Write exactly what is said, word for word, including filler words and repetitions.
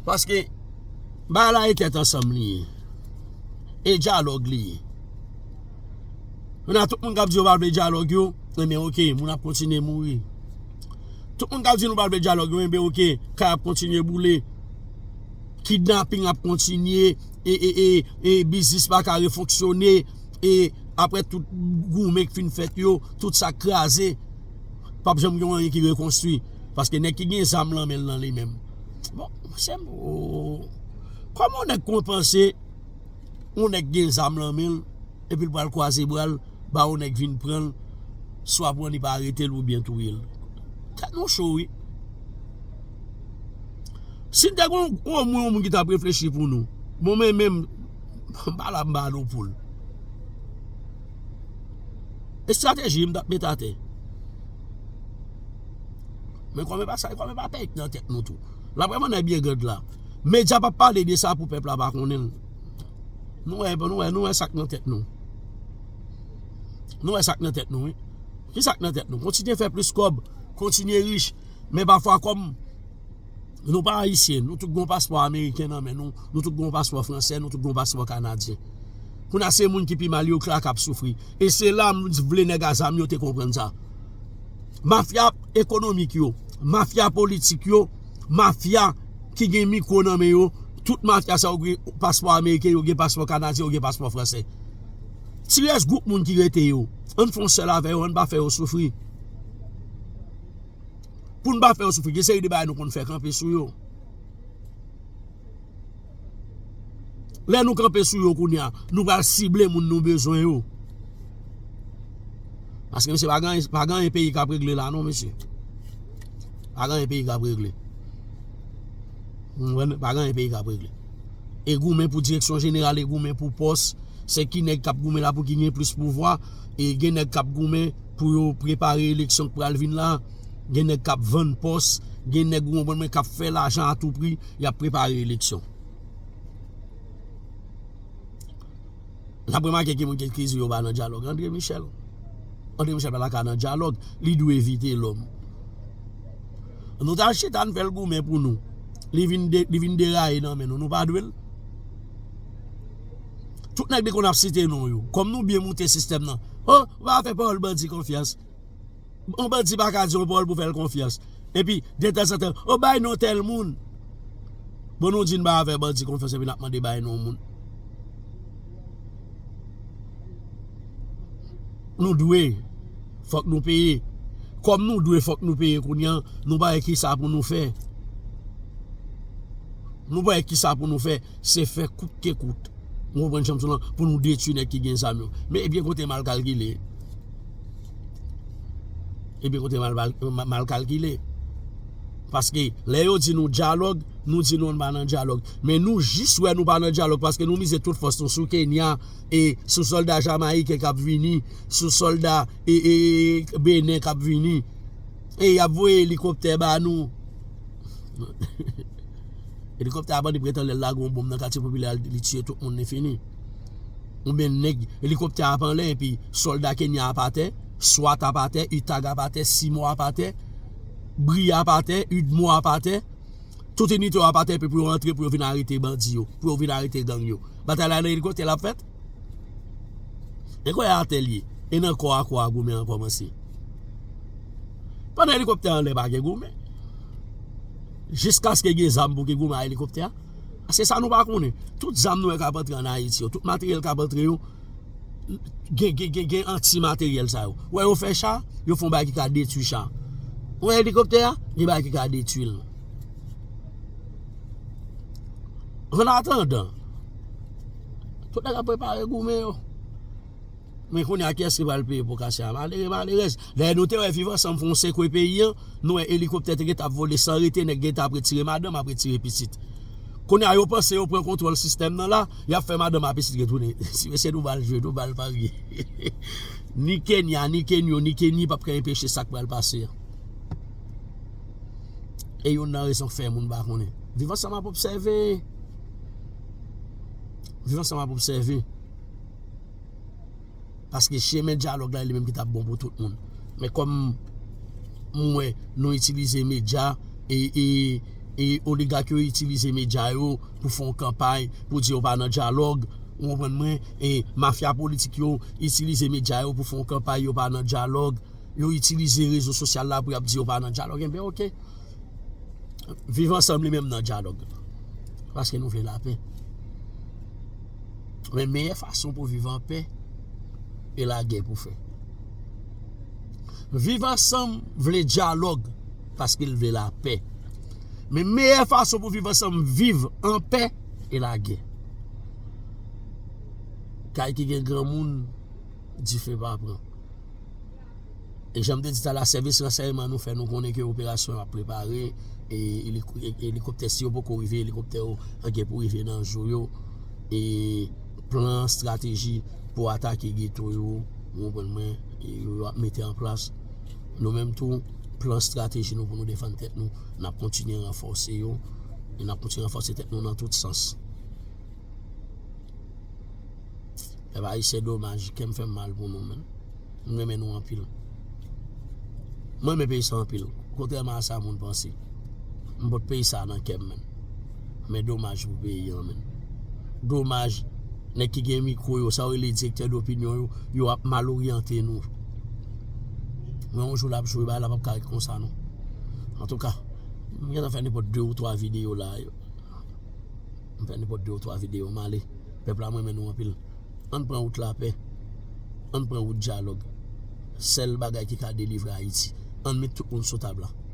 Paske bagay la e tèt ansanm li ye. E dyalòg li ye. Kounye a, tout moun k ap di yo pa vle dyalòg yo, enben, oke, moun ap kontinye mouri. Tout moun k ap di nou pa vle dyalòg yo, enben, oke, kay ap kontinye boule. Kidnaping ap kontinye, e, e, e, e biznis pa ka refonksyone, e apre tout goumen k fin fèt yo, tout sa kraze, p ap janm gen anyen ki rekonstwi. Paske nèg ki gen zam nan men l nan li menm. Bon, se, o, kòman yon nèg konn panse yon nèg gen zam nan men l, epi l pral kwaze bra l, ba yon nèg vin pran l, swa pran li pa arete l oubyen touye l. Tèt nou cho, wi. Si n te gen yon, yon moun, yon moun ki t ap reflechi pou nou, bon, men menm, m pa la, m pa nou poul. Estrateji m t ap met atè. Men kòm e pa sa, kòm e pa pèk nan tèt nou tou. L ap wè mannè byen grande la. Medya p ap pale de sa pou pèp la pa konnen l. Nou wè, nou wè, nou wè sa k nan tèt nou. Nou wè sa k nan tèt nou, wi. Ki sa k nan tèt nou? Kontinye fè plis kòb, kontinye rich. Men pafwa kòm nou pa ayisyen, nou tout gon paspò ameriken nan men nou, nou tout gon paspò fransè, nou tout gon paspò kanadyen. Kounye a se moun ki pi mal yo k la k ap soufri. E se la m vle nèg a zam yo te konprann sa. Mafya ekonomik yo, mafya politik yo, mafya ki gen mikwo nan men yo, tout mafya sa yo gen paspò ameriken, yo gen paspò kanadyen, yo gen paspò fransè. Ti rès gwoup moun ki rete yo, ann fè yon sèl avè yo, ann pa fè yo soufri. Pou n pa fè yo soufri, gen seri de bagay nou konn fè kanpe sou yo. Lè nou kanpe sou yo kounye a, nou pral sible moun nou bezwen yo. Paske, mesye, pa gen, pa gen anyen peyi k ap regle la, non, mesye. Pa gen anyen peyi k ap regle. Ou konprann? Pa gen anyen peyi k ap regle. E goumen pou direksyon jeneral, e goumen pou pòs, se ki nèg k ap goumen la pou ki gen plis pouvwa, e gen nèg k ap goumen pou yo prepare eleksyon k pral vin la, gen nèg k ap vann pòs, gen nèg, ou konprann mwen, k ap fè lajan a tou pri, y ap prepare eleksyon. N ap remake ki moun ki, ki di yo pa nan dyalòg. André Michel. André Michel pa ta ka nan dyalòg. Li dwe evite lòm. Nou t al chita, n fè l goumen pou nou. Li vin de, li vin deraye nan men nou. Nou pa dwe l. Tout nèg li konn ap site non yo. Kòm nou byen moute sistèm nan. O, ou pa fè pawòl bandi konfyans. Yon bandi pa ka di yon pawòl pou fè l konfyans. Epi, detanzantan, o, bay non tèl moun. Bon, nou di n pa fè bandi konfyans, epi n ap mande bay non moun. Nou dwe, fòk nou peye. Kòm nou dwe, fòk nou peye kounye a, nou pa wè kisa pou nou fè. Nou pa wè kisa pou nou fè, se fè kout ke kout. Ou konprann jan m di w lan, pou nou detwi nèg ki gen zam yo. Men ebyen kote mal kalkile. Ebyen kote mal, mal, mal kalkile. Paske lè yo di nou dyalòg, nou di nou n pa nan dyalòg. Men nou jis wè nou pa nan dyalòg paske nou mize tout fòs nou sou Kenya, e sou sòlda jamayiken k ap vini, sou sòlda, e, e, e, Benen k ap vini. E y ap voye elikoptè ba nou. Elikoptè a bandi pretan lè l lage yon bonm nan katye popilè a, li tiye tout moun, li fini. Oubyen nèg, elikoptè a ap anlè epi sòlda Kenya ap atè, swat ap atè, utag ap atè, simo ap atè, bri ap atè, udmo ap atè. Tout inite yo ap atè epi pou yo antre, pou yo vin arete bandi yo, pou yo vin arete gang yo. Batay la nan elikoptè l ap fèt? E kwè atè l ye. E nan kò a kò a goumen an kòmanse. Pandan elikoptè a anlè pa gen goumen. Jiskaske gen zam pou gen goumen a elikoptè a. Se sa nou pa konnen. Tout zam nou wè k ap antre ann Ayiti yo, tout materyèl k ap antre yo, gen, gen, gen, gen anti materyèl sa yo. Wè yo fè cha, yo fè yon bagay ki ka detwi cha. Wè elikoptè a, gen bagay ki ka detwi l. Annatandan, tout nèg ap prepare goumen yo. Men kounye a, kiyès ki pral peye pou kase a? Malere, malerèz. Dayè, nou te wè Viv Ansanm fè yon sekwe peyi an, nou wè elikoptè te gentan ap vole san rete, nèg gentan ap retire madanm, ap retire pitit. Kounye a, yo panse yo pran kontwòl sistèm nan la, y ap fè madanm ak pitit retounen. Si mesye nou bal jwe, nou bal parye. Ni Kenya, ni Kenyo, ni Keni p ap ka enpeche sa k pral pase an. E youn nan rezon k fè moun pa konnen. Viv Ansanm ap obsève. Viv Ansanm ap obsève. Paske chemen dyalòg la, li menm ki t ap bon pou tout moun. Men kòm m wè nou itilize medya e, e e oligak yo itilize medya yo pou fè yon kanpay, pou di yo pa nan dyalòg, ou konprann mwen, e mafya politik yo itilize medya yo pou fè yon kanpay, yo pa nan dyalòg, yo itilize rezo sosyal la pou y ap di yo pa nan dyalòg, enben oke. Viv ansanm li menm nan dyalòg. Paske nou vle lapè. Men meyè fason pou viv anpè, e lagè pou fè. Viv ansanm vle dyalòg, paske l vle lapè. Men meyè fason pou viv ansanm, viv anpè, e lagè. Kay ki gen granmoun, dife pa pran. E jan m te di talè a, sèvis ransèyman nou fè nou konnen ke operasyon yo ap prepare, e elikoptè, si yo poko rive, elikoptè yo gen pou rive nan jou yo, e plan, estrateji pou atake geto yo, ou konprann mwen, yo ap mete an plas. Nou menm tou, plan, estrateji nou pou nou defann tèt nou, n ap kontinye ranfòse yo, e n ap kontinye ranfòse tèt nou nan tout sans. Pèp ayisyen, domaj, kè m fè m mal pou nou, menn. M renmen nou anpil. Mwen renmen peyi sa anpil, kontrèman a sa moun panse. M pot peyi sa nan kè m, menn. Men domaj pou peyi an, menn. Domaj, nèg ki gen mikwo yo, sa yo rele direktè dopinyon yo, yo ap mal oryante nou. Men yon jou l ap jwe, bagay la p ap ka ret konsa, non. Antouka, m gentan fè nenpòt de ou twa videyo la. M fè nenpòt de ou twa videyo, m ale. Pèp la, m renmen nou anpil. Ann pran wout lapè. Ann pran wout dyalòg. Sèl bagay ki ka delivre Ayiti. Ann met tout moun sou tab la.